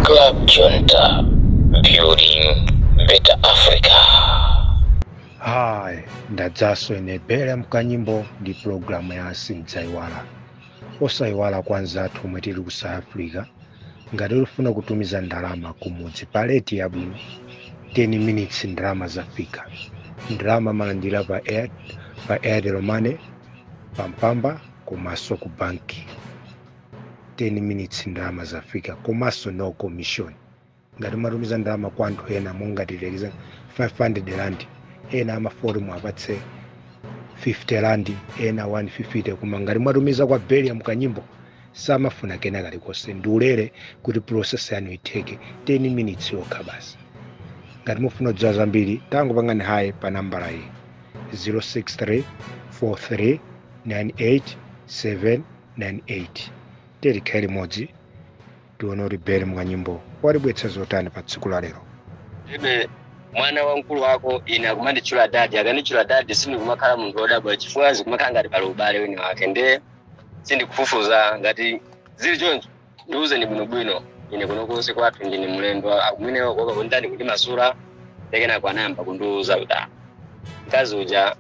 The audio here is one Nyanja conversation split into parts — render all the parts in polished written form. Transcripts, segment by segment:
Club Junta, building better Africa. Hi, ndadzaso ine Bele Mkanyimbo ndi pulogalamu ya Simdzaiwala. Osayiwala kwa anzathu omwe tili ku South Africa, ngati ulifuna kutumiza ndalama kumudzi pa rate yabwino, 10 minutes ndalama zafika. Ndalama malandira pa Airtel Money, pa Mpamba komanso ku banki. 10 minutes ndalama zafika komanso no commission. Ngati matumiza ndalama kwa anthu ena monga tilekeza 500 rand, ena amafori mwapatse 50 rand, ena 150, koma ngati mwatumiza kwa Bele Mkanyimbo samafuna kena kalikonse, ndi ulere kuti process yanu itheke 10 minutes yokha basi. Ngati mufuna kudziwa zambiri tangopangani hayi pa nambala iyi 063 43 98 798. Tikhale limodzi tione kuti Bele Mkanyimbo walibwetsa zotani pa tsiku la lero. Ibe mwana wa mkulu wako ine akumanditchula dadi, akanditchula dadi sindikumakhala munthu wodabwa chifukwa zikumakhala ngati pali ubale wina wake, nde sindikufufuza ngati zili choncho ndiuzeni bwinobwino. Ine kuno konse kwathu ndine mlendo, akumene koka kundani kuti masura tekenako anayamba kundiuza kuti mkazi uja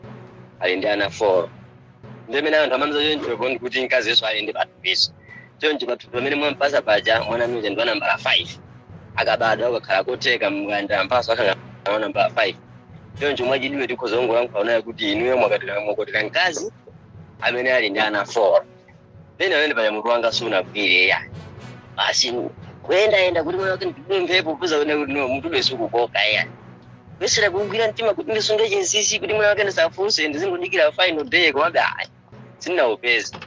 ali ndi ana 4, ndi amene anthu amamza choncho ndikuti mkazi yesu ali ndi pathupiso choncho pathupi pamene mwampasa paja mwana uja ndi nambala 5, akabadwa akakhala kotheka mkanda mpaso akhala nambala 5. Choncho mwachidiwe tikhozongolankhula naye kuti inuyo mwakotera mkazi amene ali ndi ana 4. Pene amene paja mutu wanga sunagwire ya basi kuyendayenda kuti mwana wake ndidule mphepo kuza kuti no mutu sukukoka ya kuyesera kugwira mtima kuti ndisunge chinsinsi kuti mwana wake ndisafunse ndizingudikira final day, komabe ayi sindinaupeze.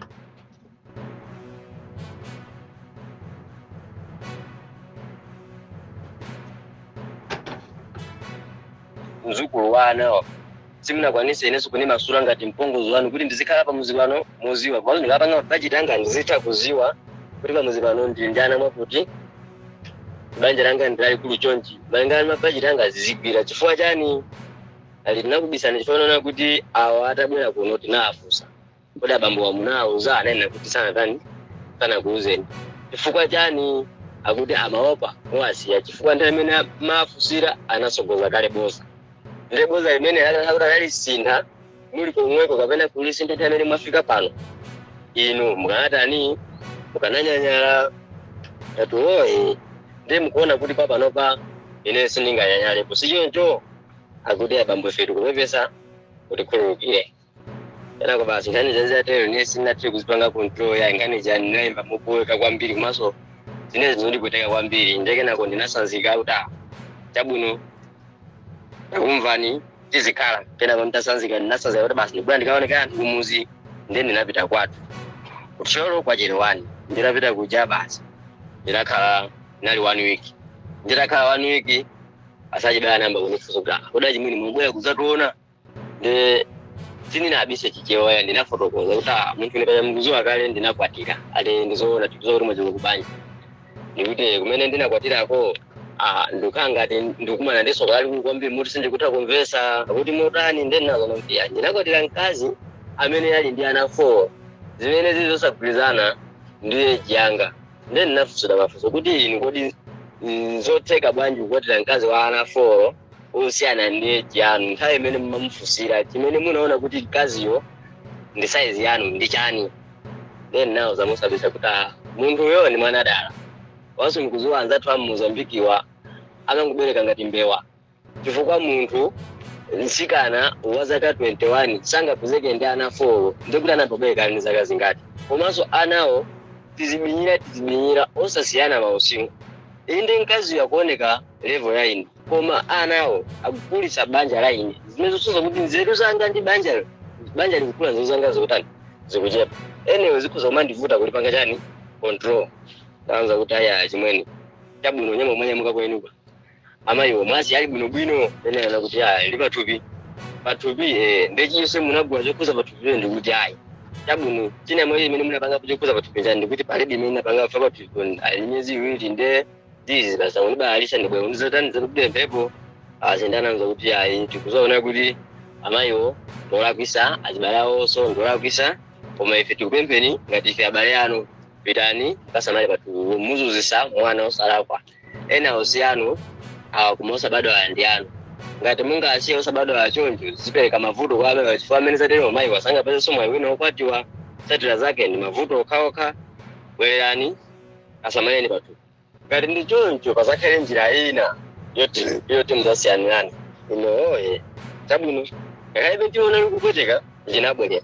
Mzukulu wanawo simunakwanise inenso kune masura ngati mpongozi wanu kuti ndizikhala pamuzi pano muziwa kwazo ndikapanga budget anga ndizitha kuziwa kuti pamuzi pano ndili ndi ana mwakuti banja langa ndilalikulu chonchi malingana ndi mabudget anga azizigwira. Chifukwa chani ali tinakubisani chifukwa naona kuti awa atabwera kuno tinawafunsa kodi abambo wamunawuza ananena kuti sanatani sanakuuzeni. Chifukwa chani akuti amaopa muwasiya chifukwa ndi amene maafusira anasogoza kale boza ndi boza limene akuti analisintha muli komweko kapena kulisintha nthawi imene mwafika pano inu mukanatani mukananyanyala tatuoyi ndi mukuona kuti papanopa ine sindinganyanyalepo sichoncho akuti abambo ife tikupepesa kuti khululukire. Kenako basi nkhani zazatero ine sindinathe kuzipanga control ya nkhani ja ndinayimba mopoweka kwambiri komanso zine zinondipweteka kwambiri. Nde kenako ndinasanzika kuti chabwino ndakumvani tizikhala. Kenako nditasanzika ndinasanzika kuti basi ndibwera ndikaoneka anthu kumuzi, nde ndinapita kwathu kuthyolo kwa Jerewani. Ndinapita kuja basi ndinakhala ndinali 1 week, nditakhala 1 week asachibala namba kunifunsa kuti kodi chimwene mubwera kudzationa nde sindinabise chichewa ndinafotokoza kuti munthu ine paja mukuziwa kale ndinakwatira ati ndizoona tikuziwa kuti mwachoka kubanja ndikuti kumene ndinakwatirako ndikukhala ngati ndikumana ndi soka lalikulu kwambiri muti sindikutha kumvesa kuti motani. Nde ndinazoona kuti ndinakwatira mkazi amene ali ndi ana 4 zimene zili zosagwirizana ndi age yanga. Nde ndinafunsira mafunso kuti inu kodi nzotheka bwanji kukwatira mkazi wa ana 4 osiyana ndi age yanu nthawi imene mumamufunsira chimene munaona kuti mkaziyo ndi size yanu ndi chani. Nde ndinawuza mosabisa kuti munthuyo ndi mwana dala wanso mukuziwa anzathu a Mozambikiwa akangobereka ngati mbewa chifukwa munthu mtsikana wa zaka 21 sangapezeke ndi ana 4 ndikuti anatobereka ndi zaka zingati komanso anawo tizibinyira osasiyana mausiku. Inde mkaziyo akuoneka level ya ine koma anawo akukulitsa banja la ine zimene zosoza kuti nzeru zanga ndi banja likukula nzeru zanga zikutani zikuchepa. Anyway zikhoza kumandivuta kulipanga chani control. Tanza kuti aya chimwene chabwino nyama mwanyamuka kwenuka amayiwo mwazi ali bwinobwino ene ana kuti aya ndi pathupi ndechiyonse munagula chokhuza pathupi ndikuti ayi chabwino china mwezi imene munapanga chokhuza pathupi chani ndikuti palibe imene napanga fa pathupi ali miyezi iwiri nde ndizi basa unibalisha ndibwera ndizotani zikubde mphepo azindananza kuti ayi tikuzoona kuti amayiwo ndolakwisa azibale awonso ndolakwisa koma ife tikupempheni ngati ife abale anu pitani mukasamale pathupi muzuzisa mwana osalakwa. Ena osiyanu awa koma osabadwa ndi anu. Ngati mungasiye osabadwa achoncho zipereka mavuto kwa amene, chifukwa amene zatero mayi wasangapezenso mwayi wina okwatiwa. Satira zake ndi mavuto okhaokha. Bwererani, asamaleni pathupi. Ngati ndi choncho pasakhale njira ina yoti muzasiyanirane. Ine oye chabwino, ngakhale tiona likupweteka, ndinabwerera.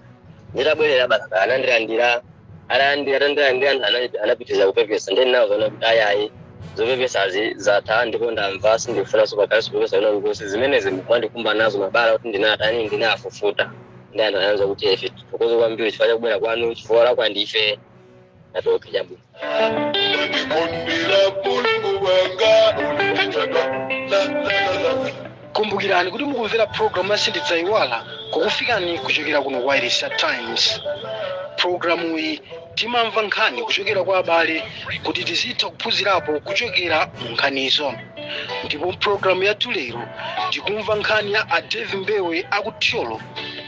Nditabwerera basa anandilandira, alandira, atandilandira anapitiriza kupepesa. Ndi nawo zona kuti ayayi, zopepesazi zatha ndipo ndamva, sindifunanso pakhalenso kupepesa kuna kulikonse. Zimenezi mwandikumba nazo mabala kuti ndinatani, ndinafufuta. Ndi anthu ananza kuti ife tithokoze kwambiri chifukwa chakubwera kwanu, chifukwa lakwa ndife natoke. Chabwino. Kumbukirani kuti mukumvera programu ya Sindidzayiwala kukufikani kuchokera kuno kwa Irisa Times. Programu iyi timamva nkhani kuchokera kwa abale kuti tizitha kuphunzirapo kuchokera mu nkhanizo. Ndipo programu yathu lero tikumva nkhani ya Adevi Mbewe akuthyolo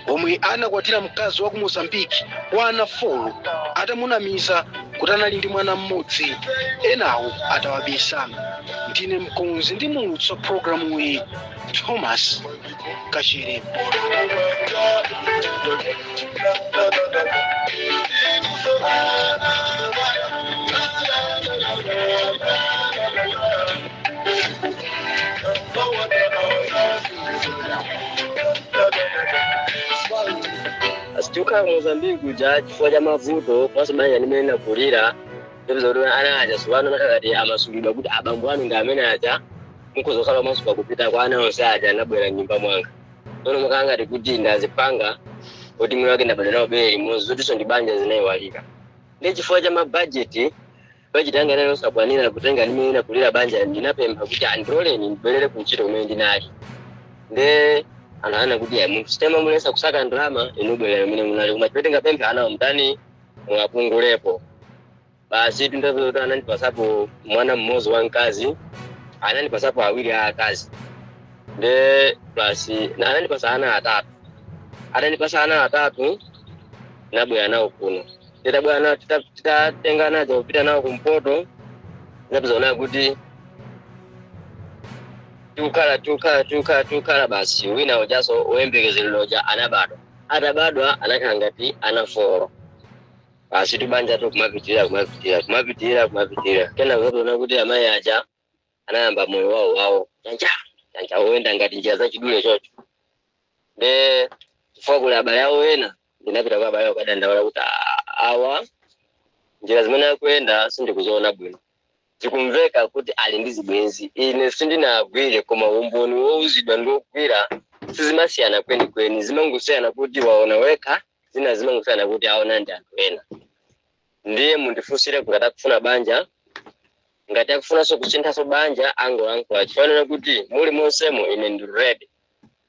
omwe anakwatira mkazi wa ku Mozambiki wa ana 4 atamunamiza kuti anali ndi mwana mmodzi, enawo atawabisa. Ndine mkonzi ndi mulutsi wa programu iyi, Thomas Kachere. Asitikhala ku Mozambique kuja chifukwa cha mavuto komanso banja limene linakulira. Ndipeza kuti ana aja sopano nakakati amasulidwa kuti abambo anu ndi amene aja, mukhoza kukhala masuka kupita kwa ana onse aja anabwera mnyumba mwanga. Tsono mukangati kuti ndazipanga kuti mwini wake ndabadwa nawo bere limodzi, zotinso ndi banja zinayiwalika. Ndi chifukwa cha mabajeti, bajeti yanga inali yosakwanira kutenga limene linakulira banja. Ndinapempha kuti andiloleni ndibwerere kuntchito kumene ndinali. Nde anthu anena kuti "Ayi, munthu sitimamulesa kusaka ndalama, inu bwerera kumene munali, koma chimene tingapemphe ana mtani mwapungulepo." Basi tindapeza kuti anandipasapo mwana mmodzi wamkazi, anandipasapo awiri a akazi, nde plus anandipasa ana atatu. Atandipasa ana atatu nabwera nawo kuno. Titabwera nawo, titatenga nacho kupita nawo kumpoto, tinapeza kuona kuti tikukhala tikukhala tikukhala tikukhala, basi wina ujaso woyembekezeredwa uja anabadwa. Atabadwa anakhala ngati ana 4. Basi tibanja to kumapitirira kumapitirira kumapitirira kumapitirira. Kenako tinaona kuti amayi aja anayamba moyo wawo wawo chanja chanja, woyenda ngati njira zachidule chocho. Nde chifukwa kuli abale awo ena, ndinapita kwa abale awo kadandaula kuti awa njira zimene akuyenda sindikuziona bwino, zikumveka kuti ali ndi zibwenzi. Ine sindinagwire, koma umboni wouzidwa ndi wogwira sizimasiyana kwenikweni, zimangosiyana kuti waona wekha, zina zimangosiyana kuti aona ndi anthu ena. Ndiye mundifunsire ngati akufuna banja, ngati akufunanso kusinthanso banja angolankhula, chifanana kuti muli monsemo ine ndi ready.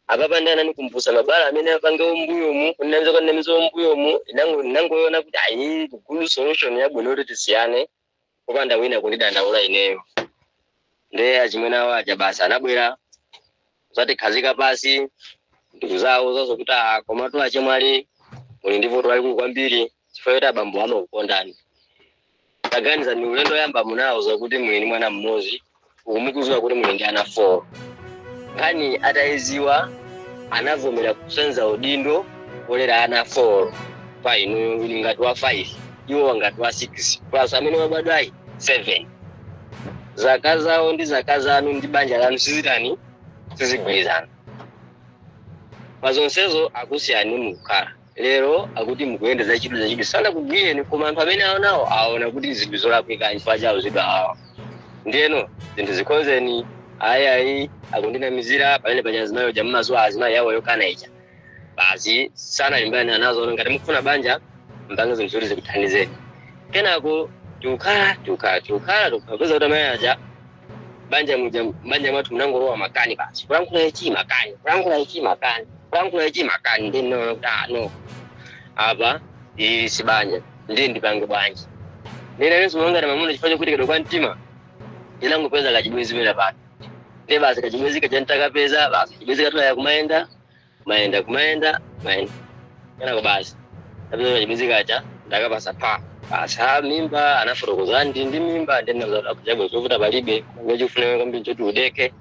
Apapa ndi anandikumbusa mabala amene apange umbuyomu, kunamiza kunamiza umbuyomu. Nangoona kuti ayi, good solution yabwino kuti tisiyane popanda wina kundidandaula ineyo. Ndiye achimwene awo aja basi anabwera kuzatikhazika pasi ndikuzawuzazo kuti komatu achemwali muli ndi vuto lalikulu kwambiri chifukwa choti abambo amakukondani. Taganiza ni ulendo yamba munawuza kuti muli ndi mwana mmodzi, ukumukuziwa kuti muli ndi ana 4. Nkhani atayiziwa anavomera kusenza udindo wolera ana 4 pa inuyo, inu ngati wa 5, iwo ngati wa 6, plus amene wabadwayi 7. Zaka zawo ndi zaka zanu ndi banja lanu sizitani, sizigwirizana. Pa zonsezo akusiyani mukukhala lero akuti mukuyenda zachidwi zachidwi, sanakugwireni, koma anthu amene aonawo aona kuti zinthu zolakwika chifukwa chawo zidwa awa. Ndiyeno zinthu zikonzeni. Ayi ayi, akundinamizira pamene paja azimayi uja mmazuwa azimayi yawo yokana ija basi sanalimbana nazo. Ngati mukufuna banja mpange zinthu zoti zikuthandizeni. Kenako tikukhala tikukhala tikukhala tikukhala, kupeza kuti amayi aja banja muja banja mwathu munangolowa makani basi, kulankhula ichi makani, kulankhula ichi makani, kulankhula ichi makani. Ndi ndinaona kuti no, apa ili si banja, ndiye ndipange bwanji? Ndinenso mangati mamuna chifukwa chokutikidwa kwa mtima ndinangopeza kachibwezi pena pano. Ndiye basi kachibwezi kaja ntakapeza, basi chibwezi katulaya kumayenda kumayenda kumayenda kumayenda. Kenako basi tapeza kachibwezi kaja ndakapasa pa Asa mimba anafotokoza ndi mimba ndinazabwe zovuta palibe ngechifuna kwambiri choti udeke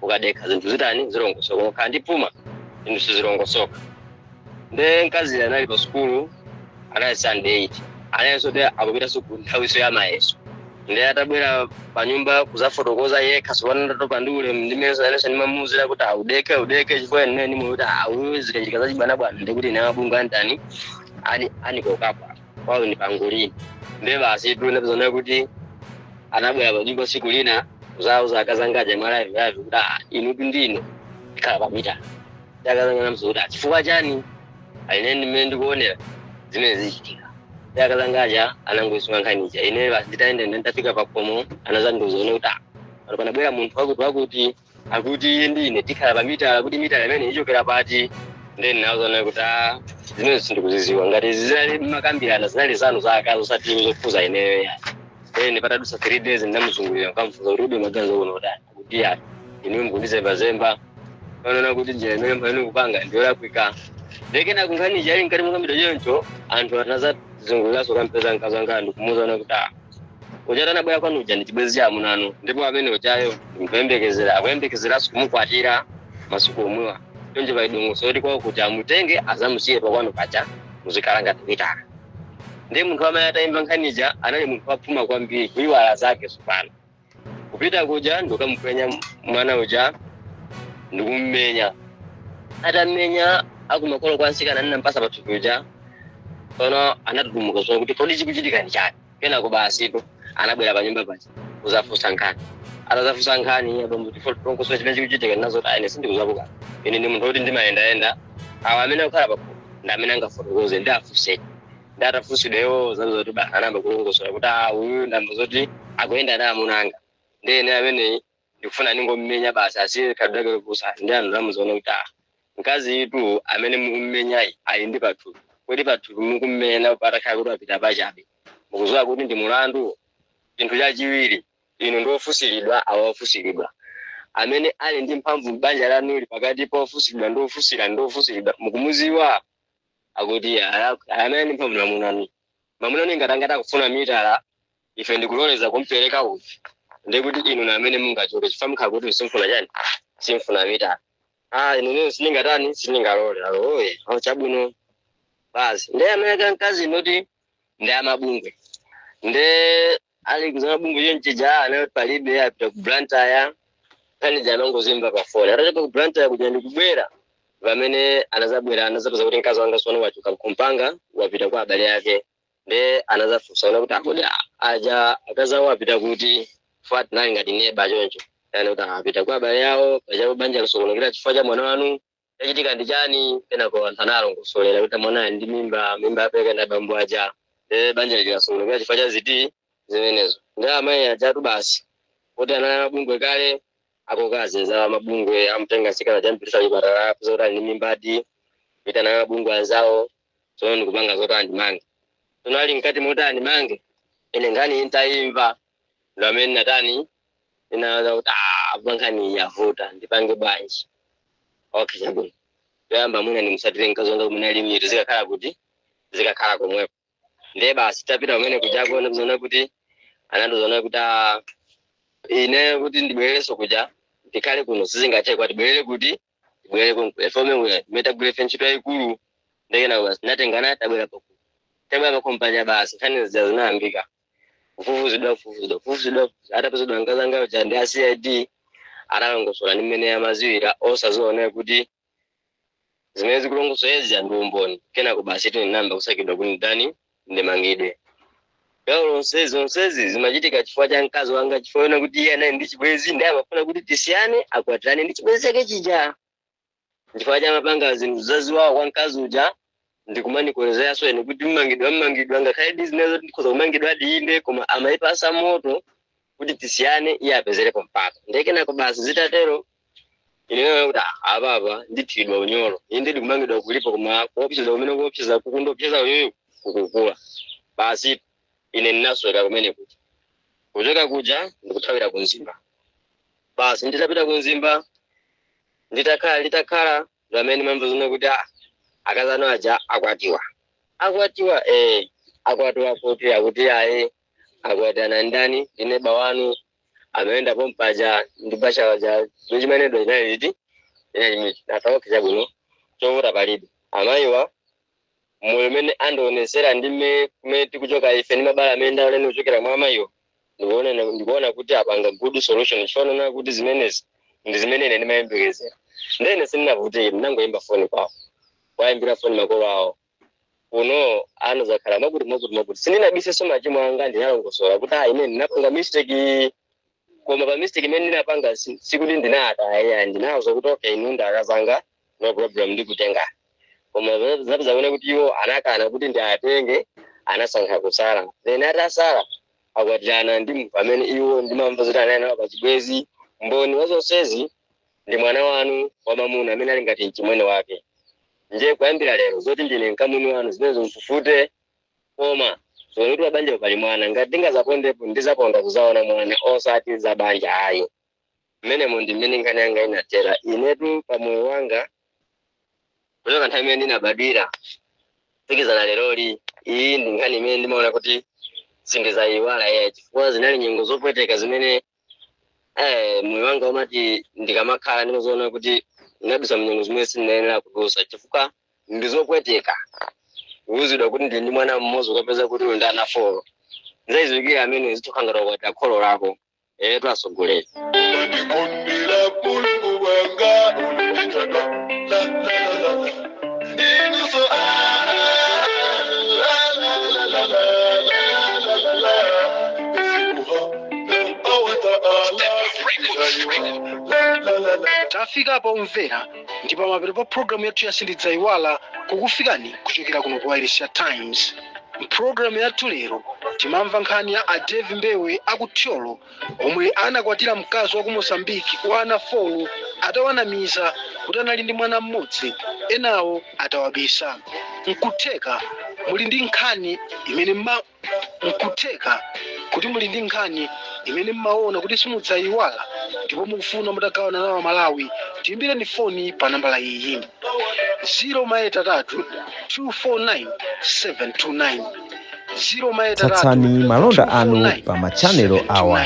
ukadekha zinthu zitani zilongosoka ukakhala ndi phuma zinthu sizilongosoka. Nde mkazi anali pa sukulu anali Sunday 8 analinso de akupitanso ku nthawiso ya mayeso. Nde atabwera pa nyumba kuzafotokoza yekha sopano ndatopa ndi ulemu ndimenso anenso ndimamuwuzira kuti audeke udeke chifukwa ine ndimwe kuti auyo zikachitika zachibwanabwana ndikuti ine amabungu andani anikokapa kwawo ni pangolini. Nde basi tunapezana kuti anabwera pa nyumba siku lina kuzauza akazangaja mwalavi lavi kuti inutu ndine ndikhala pamita. Akazanga namso kuti chifukwa chani aine ndimene ndikuonera zimene zichitika. Akazangaja anangoisunga nkhanicha ine basi nditaenda nditafika pakhomo anazandiuzaone kuti pano panabwera munthu wakuti wakuti akuti iye ndine tikhala pamitala kuti mitala imene ichokera pati. Nde ndinauzana kuti zimene sindikuziziwa ngati zinali makambirana zinali zanu za akazi osati zokhuza ineyo yani. Then patadusa 3 days ndamuzungulira nkamfunza kuti ube maganizo uno utani kuti ya inu mukundizembazemba panoona kuti njira imene mpano kupanga ndiyolakwika. Ndekena kunkhanicha ali mkati mwakambira choncho anthu anazazunguliranso kampeza mkazi wanga ndikumuwuzana kuti uja tanabwera kwanu uja ndi chibwenzi cha amuna anu ndipo amene ujayo ndikuyembekezera akuyembekezeranso kumukwatira masiku omwewa choncho paidongoso kuti kwawo kuti amutenge azamusiye pakwanu paja muzikhala ngati mitala. Ndi munthu amene atayimba nkhanicha anali munthu waphuma kwambiri kuyiwala zake tsopano kupita kuja ndikukamupwenya mwana uja ndikummenya. Atamenya akumakolo kwa nsikana ndinampasa pathupi uja tsono anatutumuka tsono kuti kodi chikuchitika ndi chani. Kenako basitu anabwera pa nyumba paja kuzafunsa nkhani. Atazafunsa nkhani abambo chimene chikuchitika ndinazoti ine sindikuzapuka ine ndi munthu woti ndimayendayenda awa amene akukhala pakhomo ndi amene angafotokoze ndi afunseni. Ndi atafunsidwa iwo zanza kuti anayamba kulongosola kuti uyu ndamba zoti akuyenda ndi amuna anga ndi ine ameneyi ndikufuna ndingommenya basi asiye khalidwe lake lopusa. Ndi anthu anamuzaona kuti mkazi itu amene mukummenyayi ali ndi pathupi kuti pathupi mukummenya patakhala kuti wapita pachabe mukuziwa kuti ndi mulandu. Chinthu chachiwiri inu ndiofusiridwa awa ofusiridwa amene ali ndi mphamvu m'banja lanuli pakati pa ofusiridwa ndi ofusira ndi ofusiridwa mukumuziwa akuti amene ndi mphamvu ndi mwamuna anu. Mwamuna anu ngati angati akufuna mitala ife ndikuloleza kumpereka uyu ndikuti inu na amene mungachoke chifukwa mukhala kuti simfuna chani simfuna mitala. Inu nene sindingatani sindingalole alowe chabwino basi. Ndiye amene kamkazi inoti ndi amabungwe nde ali kuzama mabungwe yonchija ana palibe apita ku Blantyre nkhani anangozimva pa foni. Atachoka ku Blantyre kuja ndikubwera pamene anazabwera anazapeza kuti mkazi wanga sono wachoka kumpanga wapita kwa abale ake. Nde anazafunsa kuti akodi aja akazawo apita kuti fat nali ngati neba choncho yani kuti apita kwa abale awo pachapo banja lisokonekera chifukwa cha mwana wanu chachitika ndi chani. Kenako anthu analongosolera kuti mwana ali ndi mimba mimba apereka ndi abambo aja nde banja likasokonekera chifukwa cha ziti zimenezo. Ndi amayi ajatu basi kuti anali mabungwe kale akokazi za mabungwe amutenga nsikana champitisa chipatala apeza kuti ali ndi mimbadi pita nayo mabungwe anzawo tsono ndikupanga zoti andimange. Tsono ali mkati moti andimange ine nkhani ntayimva ndo amene natani ndinawaza kuti apa nkhani yavuta ndipange bwanji. Okay chabwino toyamba mwina ndimusatire mkazi wanga kumene ali mnyito zikakhala kuti zikakhala komweko. Ndiye basi tapita kumene kujako ndikuzoona kuti anandizoona kuti ine kuti ndibwererenso kuja ndikhale kuno sizingatheke tibwerere kuti tibwerere konkuya fome kuya timetagwira ife ntchito yayikulu ndekena basi tinatengana tabwera pakuno tabwera pakompanya basi nkhani zija zinayambika kufufuzidwa kufufuzidwa kufufuzidwa atapezedwa mkazi anga uja ndi a CID analongosola ndi mmene amaziwira osaziona kuti zimene zikulongosola ndi umboni. Kenako basi tinayamba kusakidwa kuti ndani ndimangidwe. Gawo lonsezi zonsezi zimachitika chifukwa cha mkazi wanga chifukwa kuti iye anali ndi chibwenzi ndiye amafuna kuti tisiyane akwatirane ndi chibwenzi chake chija. Chifukwa cha mapanga zinthu zaziwawa kwa mkazi uja ndikumanikolezeraso ine kuti mmangidwa mmangidwa ngakhale ndi zimenezo ndikhoza kumangidwa inde koma amayipasa moto kuti tisiyane iye apezerepo mpata. Ndiye kenako basi zitatero ineyo kuti apapa ndithidwa unyolo inde ndikumangidwa kulipo koma kuopseza kumene kuopseza kukundiopseza uyoyo kukukula basi ine ndinasweka kumene kuja kuchoka kuja ndikuthawira ku Mzimba basi nditapita ku Mzimba nditakhala pamene mambo zino kuti akazano aja akwatiwa akwatiwa Akwatiwa kuti akuti ayi akwatana ndani ndine bawanu ameenda pompaja ndi bachawaja chimenedwa chinali liti inali nataoke chabwino chovuta palibe. Amayiwa moyo umene andionesera ndi kumene tikuchoka ife ndi mabala amene ndaonene kuchokera mwa amayiwa, ndikuona kuti apanga good solution chifukwa kuti zimenezi ndi zimene ine ndimayembekezera. Ndene sindinavutike, ndinangoyimba foni kwawo, kwayimbira foni makolo awo kuno anozakhala makuti makuti makuti. Sindinabisenso machimo anga, ndinalongosola kuti ah ine ndinapanga mistake, koma pa mistake imene ndinapanga sikuti ndinataya, ndinawuza kuti okay inu ndakazanga no problem ndikutenga. Koma zapeza kuona kuti iwo anakana kuti ndiatenge, anasankha kusala. Then atasala akwatirana ndi munthu amene iwo ndimamva zoti anali nawo pachibwezi. Mboni wa zonsezi ndi mwana wanu wamamuna amene ali ngati mchimwene wake. Nje kuyambira lero zoti ndine mkamwini wanu zimenezo mfufute, koma zoona kuti pabanja pali mwana, ngati ndingazapondepo ndizaponda kuzaona mwana osati za banja ayi. Mmenemo ndi mmene nkhani yanga inatera. Inetu pamoyo wanga kuchoka nthawi imene ndinabadwira kufikizana leroli, iyi ndi nkhani imene ndimaona kuti sindizayiwala iye, chifukwa zinali nyengo zopweteka zimene moyo wanga umati ndikamakhala ndimazoona kuti ndinadusa mnyengo zimene sindinayenera kudusa, chifukwa ndizopweteka kuwuzidwa kuti ndili ndi mwana mmodzi ukapeza kuti uyu ndi ana 4. Nzayiziwikira amene zitokha ngati wakwatira kholo lako etu asogolera. Tafika pa umvera ndi pamapeto pa programu yathu ya Sindidzayiwala kukufikani kuchokera kuno ku Wailesi ya Times. Mpulogalamu yathu lero timamva nkhani ya a Dave Mbewe akuthyolo omwe anakwatira mkazi wa ku Mozambiki wa ana 4 atawanamiza kuti anali ndi mwana mmodzi, enawo atawabisa. Nkutheka muli ndi nkhani imene nkutheka kuti muli ndi nkhani imene mmaona kuti simudzayiwala ndipo mukufuna mutagawana nawo Malawi, tiyimbireni foni pa nambala iyi 0 249 729 0 Tsatsani malonda anu pa machanelo awa: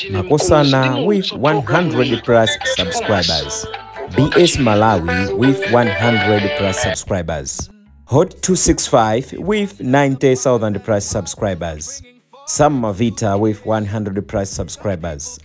Makosana with 100 plus subscribers, BS Malawi with 100 plus subscribers, Hot 265 with 90,000 plus subscribers, Sam Mavita with 100 plus subscribers,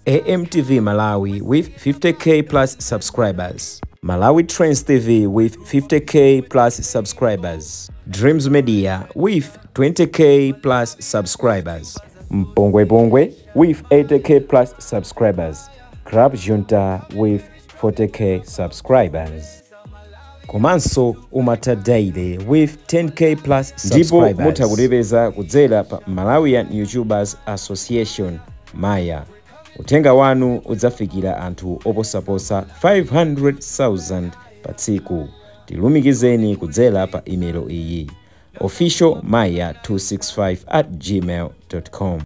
AMTV Malawi with 50k plus subscribers, Malawi Trends TV with 50k plus subscribers, Dreams Media with 20k plus subscribers, Mpongwe Pongwe with 80k plus subscribers, Crab Junta with 40k subscribers. Komanso Umata Daily with 10k plus subscribers. Ndipo mutha kutipeza kudzera pa Malawian YouTubers Association Maya. Uthenga wanu udzafikira anthu oposaposa 500,000 pa tsiku. Tilumikizeni kudzera pa email iyi officialmaya265@gmail.com.